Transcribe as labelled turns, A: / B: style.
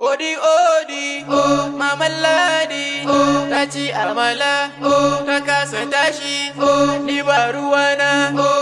A: Odi odi, oh, Maman Ladi, oh, ta ci amala, oh, ta kasa tashi, oh, ni ba ruwana, oh.